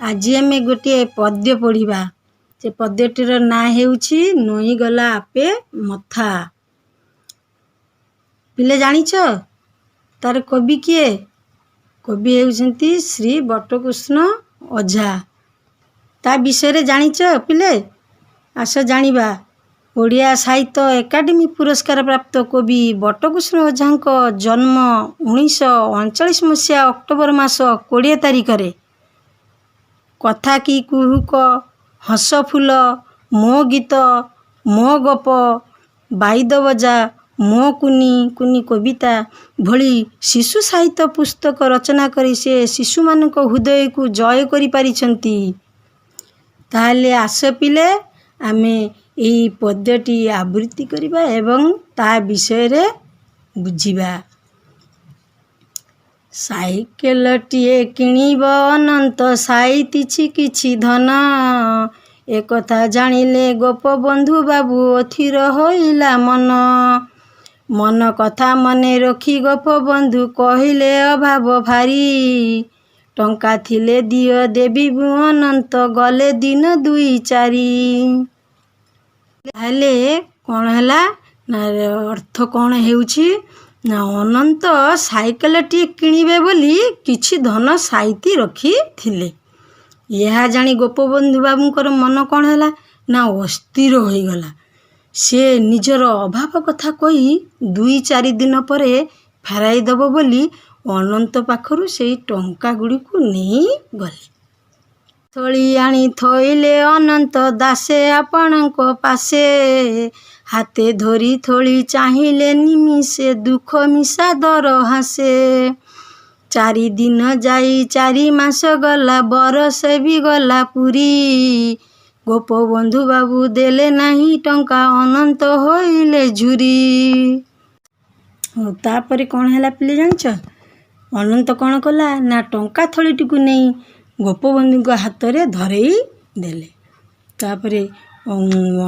ଆଜି ଆମେ ଗୋଟିଏ ପଦ୍ୟ ପଢ଼ିବା। ସେ ପଦ୍ୟଟିର ନାଁ ହେଉଛି ନଇଁଗଲା ଆପେ ମଥା। ପିଲେ, ଜାଣିଛ ତାର କବି କିଏ? କବି ହେଉଛନ୍ତି ଶ୍ରୀ ବଟକୃଷ୍ଣ ଓଝା। ତା ବିଷୟରେ ଜାଣିଛ ପିଲେ? ଆସ ଜାଣିବା। ଓଡ଼ିଆ ସାହିତ୍ୟ ଏକାଡେମୀ ପୁରସ୍କାର ପ୍ରାପ୍ତ କବି ବଟକୃଷ୍ଣ ଓଝାଙ୍କ ଜନ୍ମ 1939 ମସିହା ଅକ୍ଟୋବର ମାସ 20 ତାରିଖରେ। କଥା କି କୁହୁକ, ହସ ଫୁଲ, ମୋ ଗୀତ ମୋ ଗପ, ବାଇଦ ବଜା, ମୋ କୁନି କୁନି କବିତା ଭଳି ଶିଶୁ ସାହିତ୍ୟ ପୁସ୍ତକ ରଚନା କରି ସେ ଶିଶୁମାନଙ୍କ ହୃଦୟକୁ ଜୟ କରିପାରିଛନ୍ତି। ତାହେଲେ ଆସ ପିଲେ, ଆମେ ଏଇ ପଦ୍ୟଟି ଆବୃତ୍ତି କରିବା ଏବଂ ତା ବିଷୟରେ ବୁଝିବା। ସାଇକେଲଟିଏ କିଣିବ ଅନନ୍ତ ସାଇତିଛି କିଛି ଧନ, ଏକଥା ଜାଣିଲେ ଗୋପବନ୍ଧୁ ବାବୁ ଅଥିର ହୋଇଲା ମନ। ମନ କଥା ମନେ ରଖି ଗୋପବନ୍ଧୁ କହିଲେ ଅଭାବ ଭାରି, ଟଙ୍କା ଥିଲେ ଦିଅ ଦେବି ମୁଁ ଅନନ୍ତ ଗଲେ ଦିନ ଦୁଇ ଚାରି। ତାହେଲେ କ'ଣ ହେଲା ନା, ଅର୍ଥ କ'ଣ ହେଉଛି ନା, ଅନନ୍ତ ସାଇକେଲଟିଏ କିଣିବେ ବୋଲି କିଛି ଧନ ସାଇତି ରଖିଥିଲେ। ଏହା ଜାଣି ଗୋପବନ୍ଧୁ ବାବୁଙ୍କର ମନ କ'ଣ ହେଲା ନା, ଅସ୍ଥିର ହୋଇଗଲା। ସେ ନିଜର ଅଭାବ କଥା କହି ଦୁଇ ଚାରି ଦିନ ପରେ ଫେରାଇ ଦେବ ବୋଲି ଅନନ୍ତ ପାଖରୁ ସେଇ ଟଙ୍କା ଗୁଡ଼ିକୁ ନେଇଗଲେ। ଥଳି ଆଣି ଥୋଇଲେ ଅନନ୍ତ ଦାସେ ଆପଣଙ୍କ ପାଶେ, ହାତେ ଧରି ଥୋଳି ଚାହିଁଲେ ନିମିଷେ ଦୁଃଖ ମିଶା ଦରହାସେ। ଚାରି ଦିନ ଯାଇ ଚାରି ମାସ ଗଲା, ବରଷେ ବି ଗଲା ପୁରି, ଗୋପବନ୍ଧୁ ବାବୁ ଦେଲେ ନାହିଁ ଟଙ୍କା ଅନନ୍ତ ହୋଇଲେ ଝୁରି। ହଉ, ତାପରେ କ'ଣ ହେଲା ପିଲେ, ଜାଣିଛ? ଅନନ୍ତ କ'ଣ କଲା ନା, ଟଙ୍କା ଥଳିଟିକୁ ନେଇ ଗୋପବନ୍ଧୁଙ୍କ ହାତରେ ଧରେଇ ଦେଲେ। ତାପରେ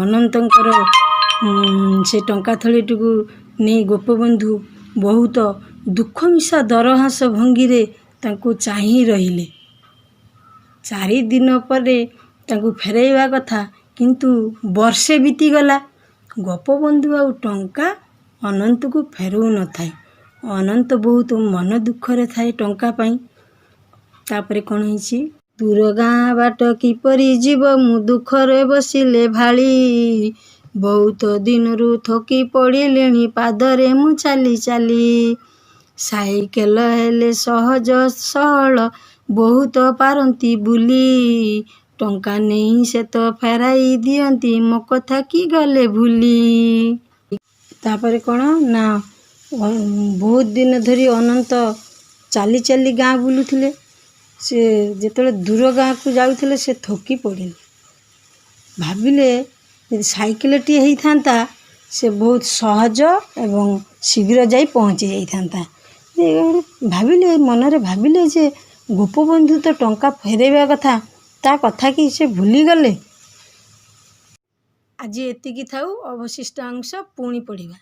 ଅନନ୍ତଙ୍କର ସେ ଟଙ୍କା ଥଳିଟିକୁ ନେଇ ଗୋପବନ୍ଧୁ ବହୁତ ଦୁଃଖ ମିଶା ଦରହାସ ଭଙ୍ଗୀରେ ତାଙ୍କୁ ଚାହିଁ ରହିଲେ। 4 ଦିନ ପରେ ତାଙ୍କୁ ଫେରାଇବା କଥା, କିନ୍ତୁ ବର୍ଷେ ବିତିଗଲା, ଗୋପବନ୍ଧୁ ଆଉ ଟଙ୍କା ଅନନ୍ତକୁ ଫେରଉନଥାଏ। ଅନନ୍ତ ବହୁତ ମନ ଦୁଃଖରେ ଥାଏ ଟଙ୍କା ପାଇଁ। ତାପରେ କ'ଣ ହେଇଛି? ଦୂର ଗାଁ ବାଟ କିପରି ଯିବ ମୁଁ ଦୁଃଖରେ ବସିଲେ ଭାଳି, ବହୁତ ଦିନରୁ ଥକି ପଡ଼ିଲିଣି ପାଦରେ ମୁଁ ଚାଲି ଚାଲି। ସାଇକେଲ ହେଲେ ସହଜ ସହଳ ବହୁତ ପାରନ୍ତି ବୁଲି, ଟଙ୍କା ନେଇ ସେ ତ ଫେରାଇ ଦିଅନ୍ତି ମୋ କଥା କି ଗଲେ ଭୁଲି। ତାପରେ କ'ଣ ନା, ବହୁତ ଦିନ ଧରି ଅନନ୍ତ ଚାଲି ଚାଲି ଗାଁ ବୁଲୁଥିଲେ। ସେ ଯେତେବେଳେ ଦୂର ଗାଁକୁ ଯାଉଥିଲେ, ସେ ଥକି ପଡ଼ିଲେ। ଭାବିଲେ ଯଦି ସାଇକେଲଟିଏ ହେଇଥାନ୍ତା, ସେ ବହୁତ ସହଜ ଏବଂ ଶୀଘ୍ର ଯାଇ ପହଞ୍ଚି ଯାଇଥାନ୍ତା। ଭାବିଲେ, ମନରେ ଭାବିଲେ ଯେ ଗୋପବନ୍ଧୁ ତ ଟଙ୍କା ଫେରାଇବା କଥା, ତା କଥା କି ସେ ଭୁଲିଗଲେ? ଆଜି ଏତିକି ଥାଉ, ଅବଶିଷ୍ଟ ଅଂଶ ପୁଣି ପଢ଼ିବା।